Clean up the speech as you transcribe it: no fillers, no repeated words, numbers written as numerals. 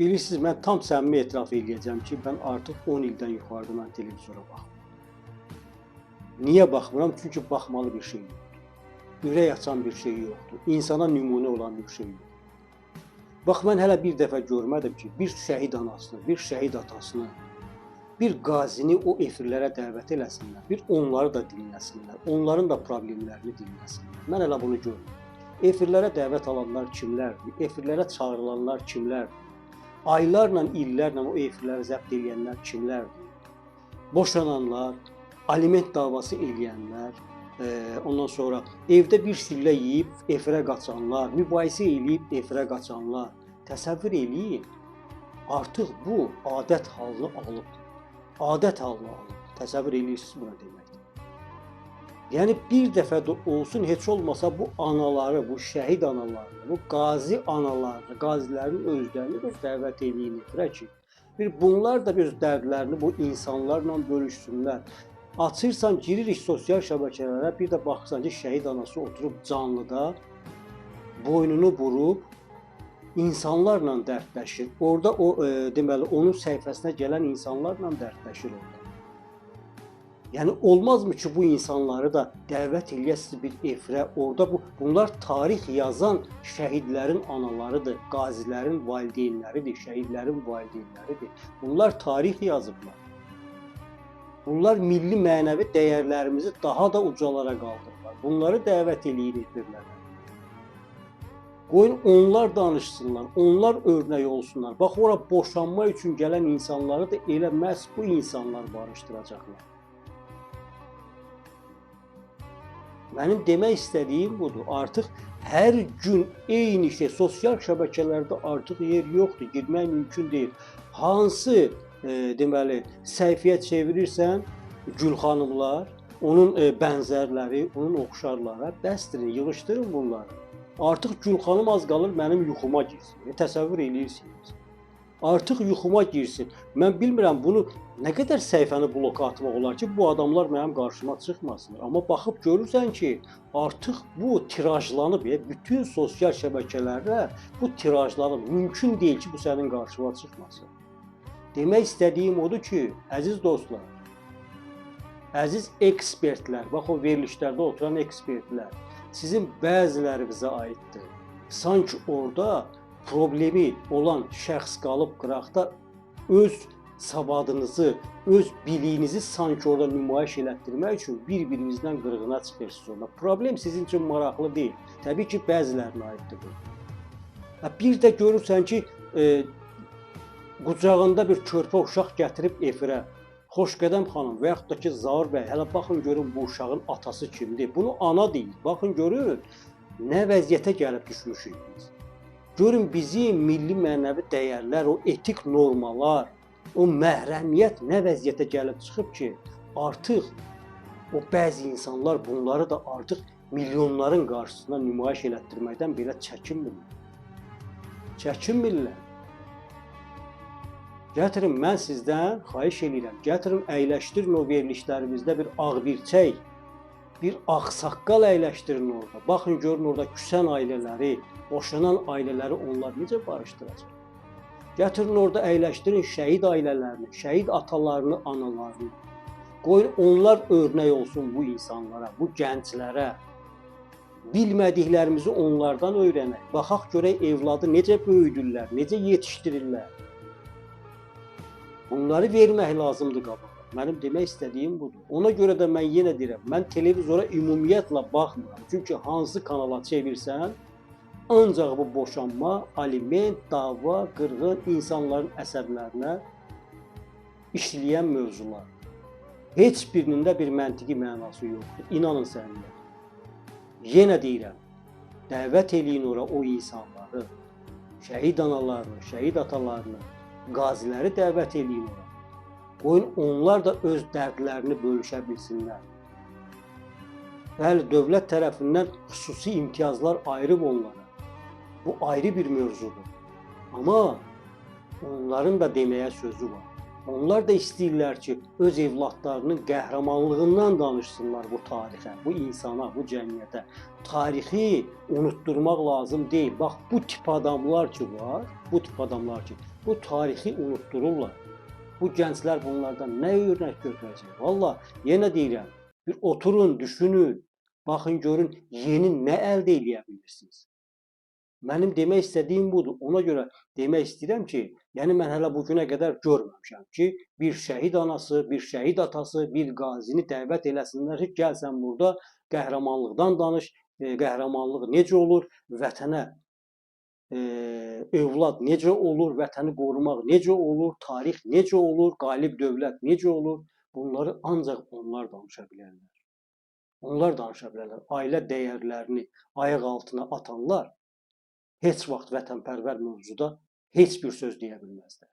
Bilirsiniz, mən tam səmimi etiraf eləyəcəm ki, mən artıq 10 ildən yuxarıda mən televizora baxmıram. Niyə baxmıram? Çünki baxmalı bir şey yoxdur. Ürək açan bir şey yoxdur. İnsana nümunə olan bir şey yoxdur. Bax, mən hələ bir dəfə görmədim ki, bir şəhid anasını, bir şəhid atasını, bir qazini o efirlərə dəvət eləsinlər, bir onları da dinləsinlər, onların da problemlərini dinləsinlər. Mən hələ bunu görmürəm. Efirlərə dəvət alanlar kimlərdir? Efirlərə çağırılanlar kimlərdir? Aylarla, illərlə o efirləri zəbt eləyənlər kimlərdir? Boşananlar, aliment davası eləyənlər, ondan sonra evdə bir sillə yeyib efirə qaçanlar, mübahisə eləyib efirə qaçanlar. Təsəvvür eləyin, artıq bu adət halını alıbdır. Adət halını alıb. Təsəvvür eləyirsiniz buna deməkdir. Yəni bir dəfə də olsun, heç olmasa bu anaları, bu şəhid analarını, bu qazi analarını, qazilərin özlərini bir dəvət eləyin efirə ki, bir bunlar da öz dərdlərini bu insanlarla bölüşsünlər. Açırsan, giririk sosial şəbəkələrə, bir də baxırsan ki, şəhid anası oturub canlıda boynunu burub insanlarla dərdləşir. Orada o deməli onun səhifəsinə gələn insanlarla dərdləşir orada. Yəni olmazmı ki, bu insanları da dəvət eləyəsiniz bir efirə? Orada bunlar tarix yazan şəhidlərin analarıdır, qazilərin valideynləridir, şəhidlərin valideynləridir. Bunlar tarix yazıblar. Bunlar milli mənəvi dəyərlərimizi daha da ucalara qaldırırlar. Bunları dəvət eləyin efirlərə. Qoyun onlar danışsınlar, onlar örnək olsunlar. Bax, ora boşanma üçün gələn insanları da elə məhz bu insanlar barışdıracaqlar. Mənim demək istədiyim budur. Artıq hər gün eyni şey, sosial şəbəkələrdə artıq yer yoxdur, girmək mümkün deyil. Hansı deməli səhifəyə çevirirsən, Gül xanımlar, onun bənzərləri, onun oxşarları, bəsdirin, yığışdırın bunları. Artıq Gül xanım az qalır mənim yuxuma girsin. Təsəvvür eləyirsiniz. Artıq yuxuma girsin. Mən bilmirəm bunu nə qədər səhifəni bloka atmaq olar ki, bu adamlar mənim qarşıma çıxmasınlar. Amma baxıb görürsən ki, artıq bu tirajlanıb, bütün sosial şəbəkələrdə bu tirajlanıb. Mümkün deyil ki, bu sənin qarşına çıxmasın. Demək istədiyim odur ki, əziz dostlar, əziz ekspertlər, bax o verilişlərdə oturan ekspertlər, sizin bəziləri bizə aiddir. Sanki orada problemi olan şəxs qalıb qıraqda öz savadınızı, öz biliyinizi sanki orada nümayiş elətdirmək üçün bir-birinizdən qırğına çıxırsınız orada. Problem sizin üçün maraqlı deyil. Təbii ki, bəzilərinə aiddir bu. Bir də görürsən ki, qucağında bir körpə uşaq gətirib efirə. Xoşqədəm xanım və yaxud da ki, Zaur bəy, hələ baxın görün bu uşağın atası kimdir? Bunu ana deyir. Baxın görün, nə vəziyyətə gəlib düşmüşük biz. Görün bizim milli mənəvi dəyərlər, o etik normalar, o məhrəmiyyət nə vəziyyətə gəlib çıxıb ki, artıq o bəzi insanlar bunları da artıq milyonların qarşısında nümayiş elətdirməkdən belə çəkinmirlər. Çəkinmirlər. Gətirin, mən sizdən xahiş eləyirəm, gətirin, əyləşdirin o verilişlərimizdə bir ağbirçək, bir ağsaqqal əyləşdirin orada. Baxın, görün orada küsən ailələri, boşanan ailələri onlar necə barışdıracaq? Gətirin orada əyləşdirin şəhid ailələrini, şəhid atalarını, analarını. Qoyun onlar örnək olsun bu insanlara, bu gənclərə. Bilmədiklərimizi onlardan öyrənək. Baxaq görək evladı necə böyüdürlər, necə yetişdirirlər. Bunları vermək lazımdır qabağa. Mənim demək istədiyim budur. Ona görə də mən yenə deyirəm, mən televizora ümumiyyətlə baxmıram. Çünki hansı kanala çevirsən, ancaq bu boşanma, aliment, dava, qırğın insanların əsəblərinə işləyən mövzular. Heç birinin də bir məntiqi mənası yoxdur. İnanın səninlə. Yenə deyirəm, dəvət eləyin ora o insanları, şəhid analarını, şəhid atalarını, qaziləri dəvət eləyin ora. Qoyun onlar da öz dərdlərini bölüşə bilsinlər. Bəli, dövlət tərəfindən xüsusi imtiyazlar ayırıb onlara. Bu ayrı bir mövzudur. Amma onların da deməyə sözü var. Onlar da istəyirlər ki, öz evladlarının qəhrəmanlığından danışsınlar bu tarixə, bu insana, bu cəmiyyətə. Tarixi unutturmaq lazım deyil. Bax, bu tip adamlar ki var, bu tip adamlar ki, Bu tarixi unutdururlar. Bu gənclər bunlardan nə örnək götürəcək? Valla yenə deyirəm, bir oturun, düşünün, baxın görün yeni nə əldə eləyə bilirsiniz. Mənim demək istədiyim budur. Ona görə demək istəyirəm ki, yəni mən hələ bu günə qədər görməmişəm ki, bir şəhid anası, bir şəhid atası, bir qazini dəvət eləsinlər ki, gəl sən burada qəhrəmanlıqdan danış, qəhrəmanlıq necə olur, vətənə övlad necə olur, vətəni qorumaq necə olur, tarix necə olur, qalib dövlət necə olur? Bunları ancaq onlar danışa bilərlər. Onlar danışa bilərlər. Ailə dəyərlərini ayaq altına atanlar heç vaxt vətənpərvər mövzuda heç bir söz deyə bilməzlər.